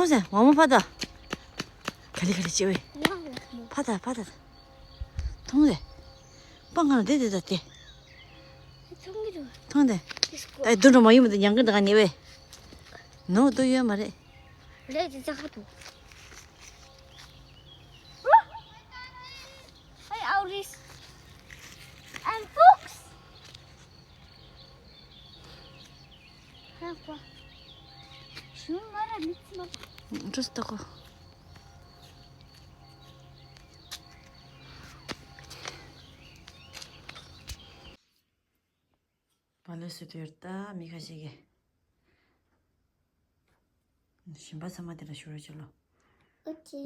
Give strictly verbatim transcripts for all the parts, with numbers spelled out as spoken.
མཐོང་ཟེ་མ་མོ་ཕ་ད། ག་ལེ་ག་ལེ་བྱེད་བས། ཕ་ད་ཕ་ད། མཐོང་ཟེ། པ་ང་ལ་དེ་དེ་ད་དེ། མཐོང་དེ། ད་དུད་འགྲོ་མ་ཡུམ་དེ་ཉང་གི་འདྲ་ག་ཉེ་བས། ནོ་དུ་ཡོད་མ་རེད། རེད་དེ་ཙག་ཁ་དུ། Hey, Auris. And books. ཧ་ཀོ། ཞུ་མ་ར་མི་ཚི་མ། འགྲོ་སྟ་ཀོ། བ་ལེ་སུ་དུར་ཏ་མི་ཁ་ཤས་ཀྱི། ཞིམ་པ་ཚང་མ་དེ་ལ་ཞུ་རོགས་བྱེད་ལོ། ཨོ་ཁེ།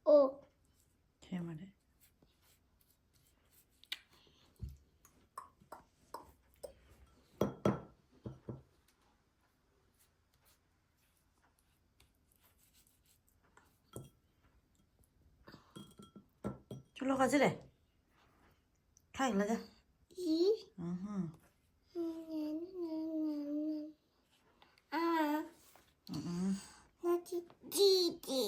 ཨོ། ཁྱད་མ་རེད། ཁྱོད་ལོ་ག་ཚོད་རེད། ཁ་ཡིན་ལ་ད། ཡི། ཨ་ཧ། ཨ། ཨ་ཨ། ང་ཅི་ཅི་ཅི།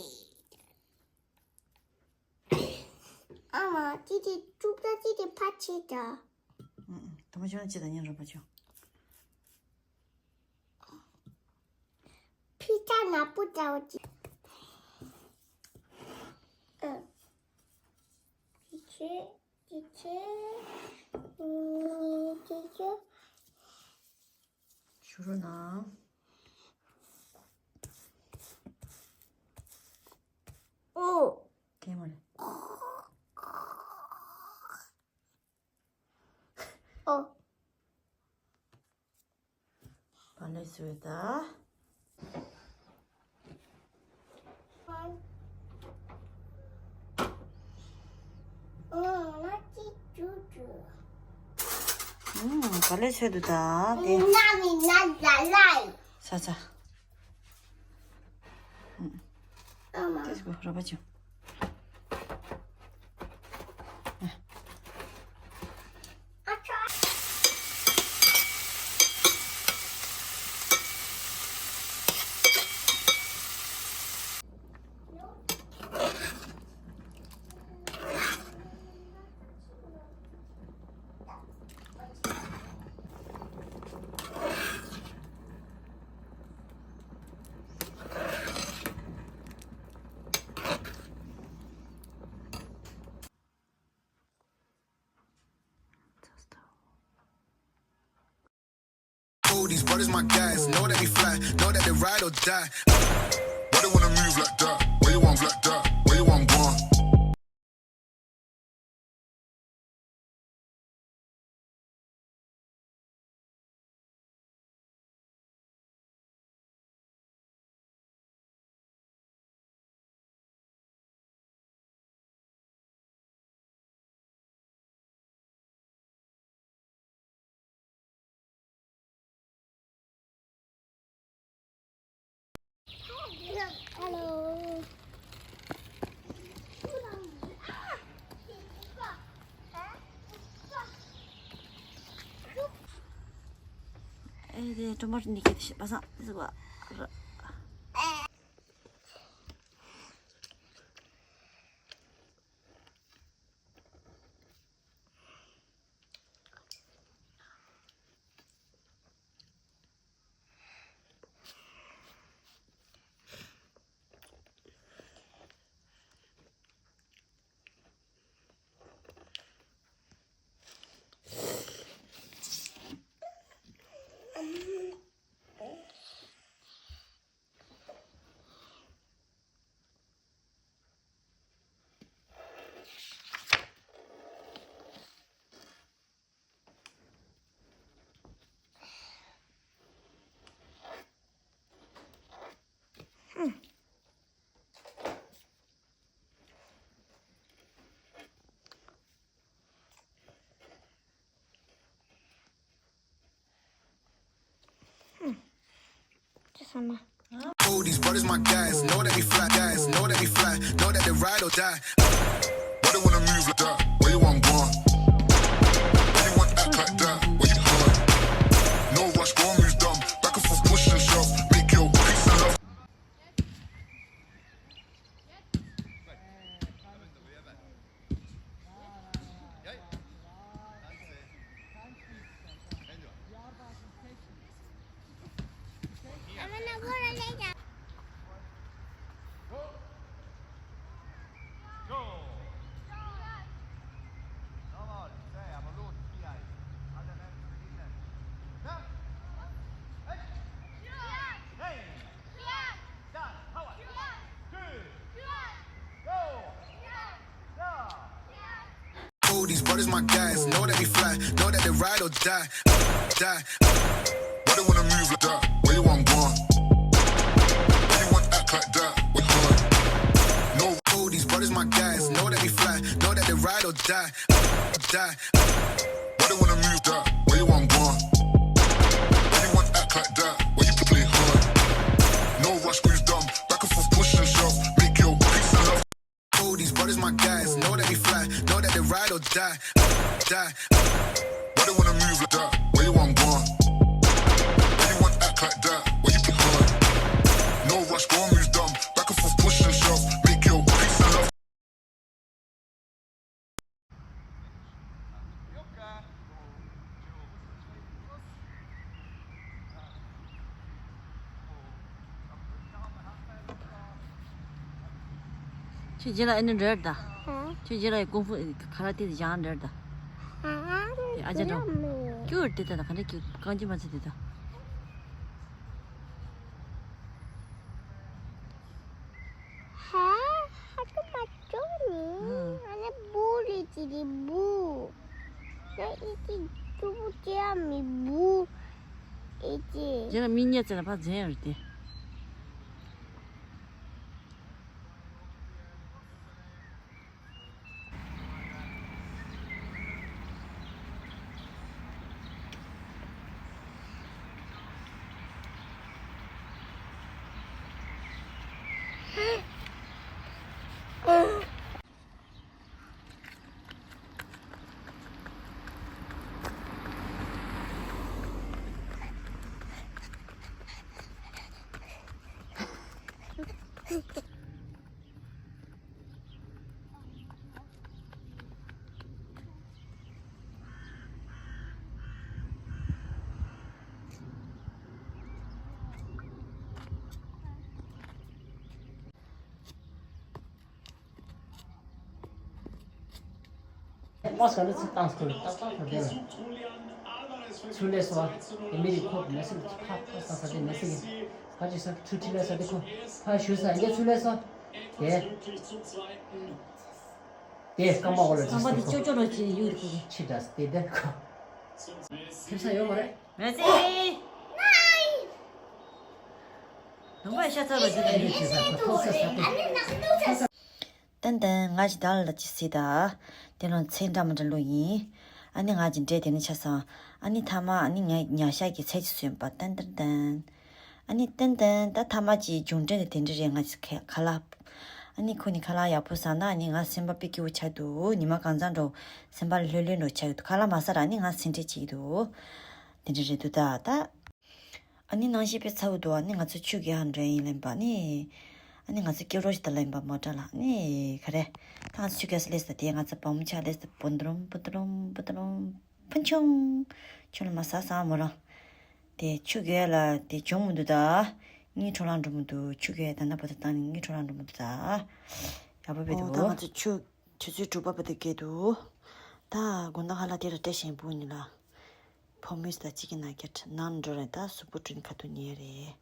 ཨ་མ་ཅི་ཅི་ཅུབ་ད་ཅི་ཅི་ཕ་ཆི་ད། ཨ་ཨ། དུ་མ་ཆུ་ན་ཅི་ད་ཉན་རོ་པ་ཆུ། ཕི་ཏ་ན་པུ་ཏའོ་ཅི། ཨ། ཅི་ཅི་ཅི་ཅི། ཨུམ། ཅི་ཅི། ཞུ་རོགས་གནང་། ཨོ། ཁྱད་མ་རེད། ཨོ། བ་ལེ་སུ་ད། ཨུམ། ག་ལེ་ཚོད་འདུག་ད་དེ། ས་ཚ། ཨུམ། ཨ་མ། དེ་སྒོ་རོ་པ་ཅུ། Oh, these brothers my guys, know that they fly, know that they ride or die. Why they wanna move like that? Why you want black that? Why you want one? Hello. ཨེ་དེ་ཊོ་མ་ཊོ་འདི་ག་དེ་ཤི་པ་སང་ཟིག་བ། Oh, these brothers my guys, know that they fly, guys, know that they fly, know that they ride or die. Why they They wanna move like that, where you want gone? Why you want act like that, where you gone? No rush, go and move dumb. Back and forth, push and shove. Make your peace and love. Oh, these brothers my guys, know that we fly, know that they ride or die, die. Why they wanna move like that? Where you want gone? Why you want act like that? We hard. No, oh, these brothers my guys, know that we fly, know that they ride or die, die. Why they wanna move that? Where you want gone? Why you want act like that? Why you play hard? No rush, move dumb. Back and forth, push and shove. Make your peace and love. Oh, these brothers my guys, know that we fly, know that they ride or die, die. Why they wanna move like that? Where you want gone? Why you want act like that? Why you play hard? No rush, go and move dumb. Back and forth, push and shove. Make your peace and love. ཁྱོད་རྗེས་ལ་ཨེ་ནི་འདྲེར་ད། ཧ། ཁྱོད་རྗེས་ལ་ཀུང་ཧྥུ་ཁ་ར་ཏེ་སྦྱང་འདྲེར་ད། ཧ། དེ་ཨ་ཅག་འགྲོ། ཀྱུར་དེ་ད་ད་ག་འདྲ་ཀྱུར་རྐང་རྗེས་མ་ཚེ་དེ་ད། ཧ། ཧ་ཏུ་མ་ཅོ་ནི། ཨ་ནི་བུ་རེད་ཅི་རེད་བུ། ད་ཨི་ཅི་ཏུ་བུ་ཅེ་ཨ་མི་བུ། ཨི་ཅི། རྗེས་ལ་མི་ཉལ་ཚེ་ལ་ཕ་རྫན་རེད་དེ། མོ་སྐད་ལ་ཚིག་བཏང་སྟེ་ཏག་ཏག་ཏག་ཏག་ཚུར་ལས་སོ། དེ་མི་རིགས་ཁོག་མེ་སྲེག་ཕ་ཕ་ས་ས་དེ་མེ་སྲེག་ག་ཅི་ས་ཚུར་ཁྲིད་ལས་ས་དེ་ཁོ་ཕ་ཞུ་ས་འདི་ཚུར་ལས་སོ། དེ་དེ་སྐམ་པ་འོ་ལ་སྐམ་པ་དེ་ཅོ་ཅོ་རོ་ཅི་ཡུར་ཁུ་ཕྱི་དྲགས་དེ་དེ་ཁོ་ཐེབས་ས་ཡོད་མ་རེད། མེ་སྲེག་ནང་པའི་ཤ་ཚ་བ་ཞིག་དང་། ཏན་ཏན་ང་ཞིག་བདག་ལ་ཅི་སྲིད་ད། དེ་ལོ་ཚེ་འདྲ་མི་འདྲ་ལོ་ཡིན། ཨ་ནི་ང་ཅི་འདྲེ་དེ་ནི་ཆ་སང་། ཨ་ནི་ཐ་མ་ཨ་ནི་ང་ཉ་ཤ་གི་ཚེ་ཅི་སོན་པ་ཏན་ཏན་ཏན། ཨ་ནི་ཏན་ཏན་ད་ཐ་མ་ཅི་འབྱུང་འདྲེ་དེ་དེ་འདྲ་རེད་ང་ཅི་ཁ་ལག་ཨ་ནི་ཁོ་ནི་ཁ་ལག་ཡག་པོ་ཟ་ན་ཨ་ནི་ང་སེམས་པ་པི་ཀི་བོ་ཆགས་འདུག་ཉི་མ་གང་ཚང་འགྲོ་སེམས་པ་ལྷོད་ལྷོད་འགྲོ་ཆགས་འདུག་ཁ་ལག་མ་ཟ་ར་ཨ་ནི་ང་སེམས་ཁྲལ་བྱེད་འདུག་དེ་འདྲ་རེད་འདུག་ད་ད། ཨ་ནི་ནང་ཞིག་དཔེ་ཚ་བོ་འདུག་ཨ་ནི་ང་ཚོ་ཆུ་རྐྱལ་འགྲོ་ཡིན་ལེན་པ་ནི། ཨ་ནི་ང་ཚོ་སྐྱེ་རོགས་ཤིག་ད་ལེན་པ་མོ་ཊ་ལ་ནི་ག་རེ། ད་ང་ཚོ་ཆུ་རྐྱལ་སི་ལེས་ད་དེ་ང་ཚོ་བམ་ཆ་ལེས་ད་པོ་འདྲོམ་པོ་འདྲོམ་པོ་འདྲོམ་ཕུན་ཆུང་། ཆུ་ལ་མ་ཟ་ས་མོ་རང་། དེ་ཆུ་རྐྱལ་ལ་དེ་གྱོང་མི་འདུག་ད། ངའི་འཕྲོ་ལང་འགྲོ་མི་འདུག་ཆུ་རྐྱལ་ད་ན་པོ་ད་བཏང་ནི་ངའི་འཕྲོ་ལང་འགྲོ་མི་འདུག་ད། ཡག་པོ་བེད་འོ་ད་འདུག་ང་ཚོ་ཆུ་ཆུ་ཚོད་དྲུག་པ་བར་དུ་བརྒལ་འདུག་ད་དགོང་དག་ཧ་ལ་དེ་ར་སྤྲད་བཞིན་བུ་ནི་ལ། ཕོ་མོས་ད་གཅིག་གི་ན་ཀྱད་ནང་འགྲོ་རེད་ད་གཟུགས་པོ་བསྐྲུན་ཁ་ཐུག་ཉེ་རེད།